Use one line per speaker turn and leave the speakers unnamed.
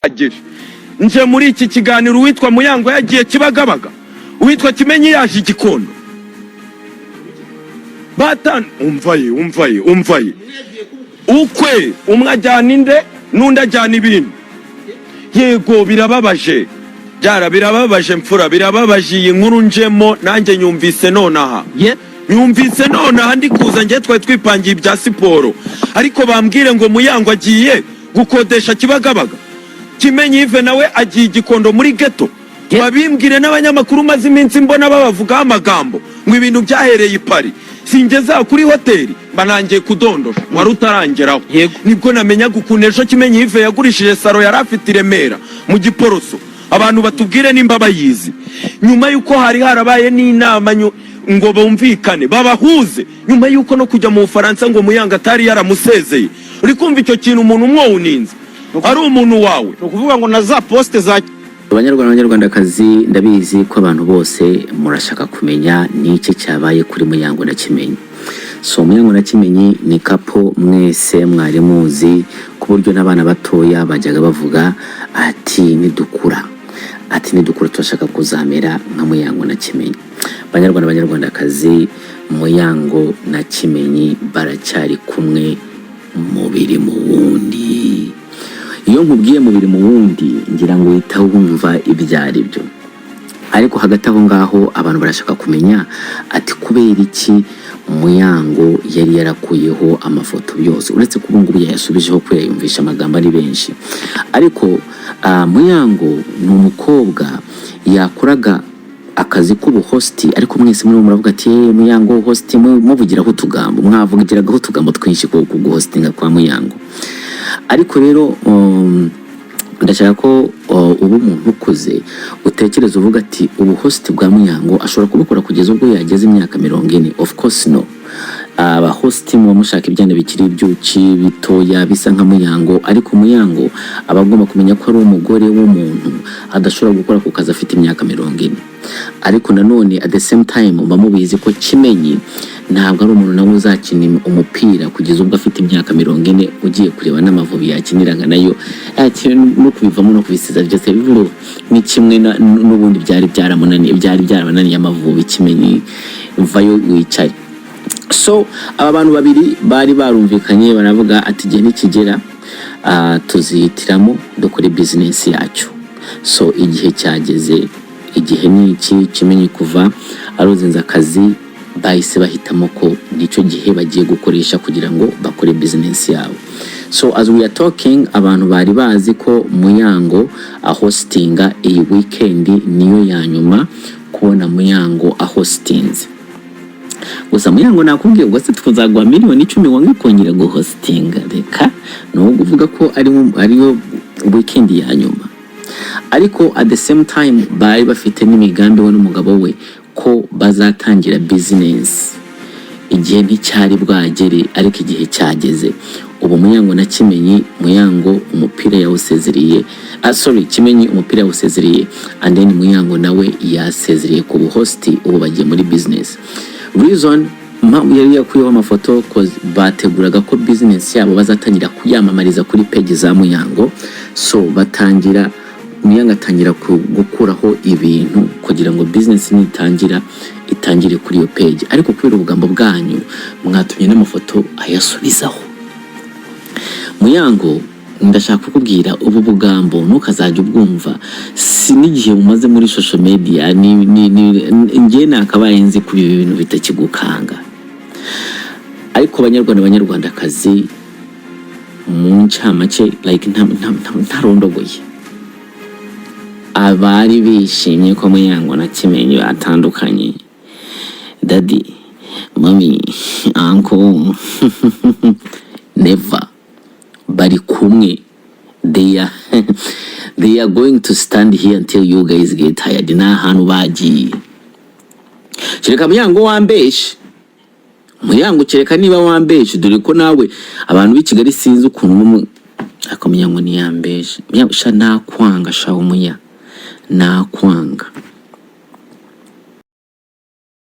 Birahagije. Nje muri iki kiganiro, uwitwa Muyango yagiye Kibagabaga, uwitwa Kimenyi yaje Igikondo. Batan, umva ye, umva ye, umva ye, ukwe umwe ajyana inde n'undi ajyana ibintu. Yego, birababaje, byara birababaje, mfura, birababaje. Iyi nkuru njemo nanjye nyumvise nonaha. Nyumvise nonaha ndi kuza. Njye twari twipangiye ibya siporo, ariko bambwire ngo Muyango agiye gukodesha Kibagabaga, Kimenyi Yves nawe agiye Igikondo muri geto. Babimbwire n'abanyamakuru maze iminsi mbona babavugaho amagambo ngo ibintu byahereye i Paris. Singeza kuri hoteli, mba nangiye kudondora wari utarangeraho. Nibwo namenyaga ukuntu ejo Kimenyi Yves yagurishije salon yari afite i Remera mu Giporoso. Abantu batubwire nimba bayizi. Nyuma y'uko hari harabaye n'inama ngo bumvikane, babahuze, nyuma y'uko no kujya mu Bufaransa ngo Muyango atari yaramusezeye. Uri kumva icyo kintu, umuntu umwowuninze ari umuntu wawe?
Ni ukuvuga ngo na za poste za
Abanyarwanda, Abanyarwandakazi, ndabizi ko abantu bose murashaka kumenya n'iki cyabaye kuri Muyango na Kimenyi. So Muyango na Kimenyi ni couple mwese mwari muzi, ku buryo n'abana batoya bajyaga bavuga ati "Nidukura", ati "Nidukura turashaka kuzamera nka Muyango na Kimenyi." Banyarwanda, Abanyarwandakazi, Muyango na Kimenyi baracyari kumwe, mubiri mu wundi. Iyo nkubwiye mubiri mu wundi, ngira ngo uhita wumva ibyo ari byo. Ariko hagati aho ngaho abantu barashaka kumenya ati kubera iki Muyango yari yarakuyeho amafoto yose, uretse ko ubu ngubu yayasubijeho kubera yumvisha amagambo ari benshi. Ariko Muyango ni umukobwa yakoraga akazi k'ubuhost, ariko mwese murimo muravuga ati "Eh, Muyango host", muvugiraho utugambo, mwavugiragaho utugambo twinshi ku guhostinga kwa Muyango. Ariko rero ndashaka ko uba umuntu ukuze, utekereza uvuga ati ubuhost bwa Muyango ashobora kubukora kugeza ubwo yageze imyaka 40? Of course no. Abahost muba mushaka ibyana bikiri ibyuki, bitoya, bisa nka Muyango, ariko Muyango aba agomba kumenya ko ari umugore w'umuntu, adashobora gukora ku kazi afite imyaka 40. Ariko nanone at the same time muba mubizi ko Kimenyi ntabwo ari umuntu nawe uzakina umupira kugeza ubwo afite imyaka 40. Ugiye kureba n'Amavubi yakiniraga nayo no kubivamo no kubisiza byose bivuga ni kimwe n'ubundi byari byaramunaniye, byari byarabananiye Amavubi. Kimenyi, vayo wicare. So aba bantu babiri bari barumvikanye, baravuga ati igihe nikigera tuzihitiramo dukore business yacu. So igihe cyageze, igihe ni iki. Kimenyi kuva aruzinze akazi, bahise bahitamo ko nicyo gihe bagiye gukoresha kugira ngo bakore business yabo. So as we are talking, abantu bari bazi ko Muyango ahostinga iyi weekend, niyo ya nyuma kubona Muyango ahostinze. Gusa Muyango nakubwiye ubwo se tuzaguha miliyoni 10 wange kongera guhostinga? Reka, ni uvuga ko ariyo weekend ya nyuma. Ariko at the same time bari bafite n'imigambi, we n'umugabo we, ko bazatangira business. Igihe nticyari bwagere, ariko igihe cyageze. Ubu Muyango na Kimenyi, Muyango umupira yawusezereye, sorry, Kimenyi umupira yawusezereye, and then Muyango nawe yasezereye ku buhost. Ubu bagiye muri business. Reason impamvu yari yakuyeho amafoto, 'cause bateguraga ko business yabo bazatangira kuyamamariza kuri page za Muyango. So batangira, Muyango atangira gukuraho ibintu kugira ngo business nitangira itangire kuri iyo page. Ariko kubera ubugambo bwanyu mwatumye n'amafoto ayasubizaho. Muyango, ndashaka kukubwira, ubu bugambo ntukazajya ubwumva, si n'igihe umaze muri social media. Ni njye nakabaye nzi kuri ibi bintu bitakigukanga. Ariko Banyarwanda, Banyarwandakazi, mu ncamake, like ntarondogoye, abari bishimye ko Muyango na Kimenyi batandukanye, daddy, mummy, uncle, never. Bari kumwe. They are going to stand here until you guys get tired. Nta hantu bagiye, kereka Muyango wambeshe. Muyango, kereka niba wambeshe, dore ko nawe abantu b'i Kigali sinzi ukuntu ariko Muyango ntiyambeshe. Muyango sha, nakwanga sha, umuya nakwanga.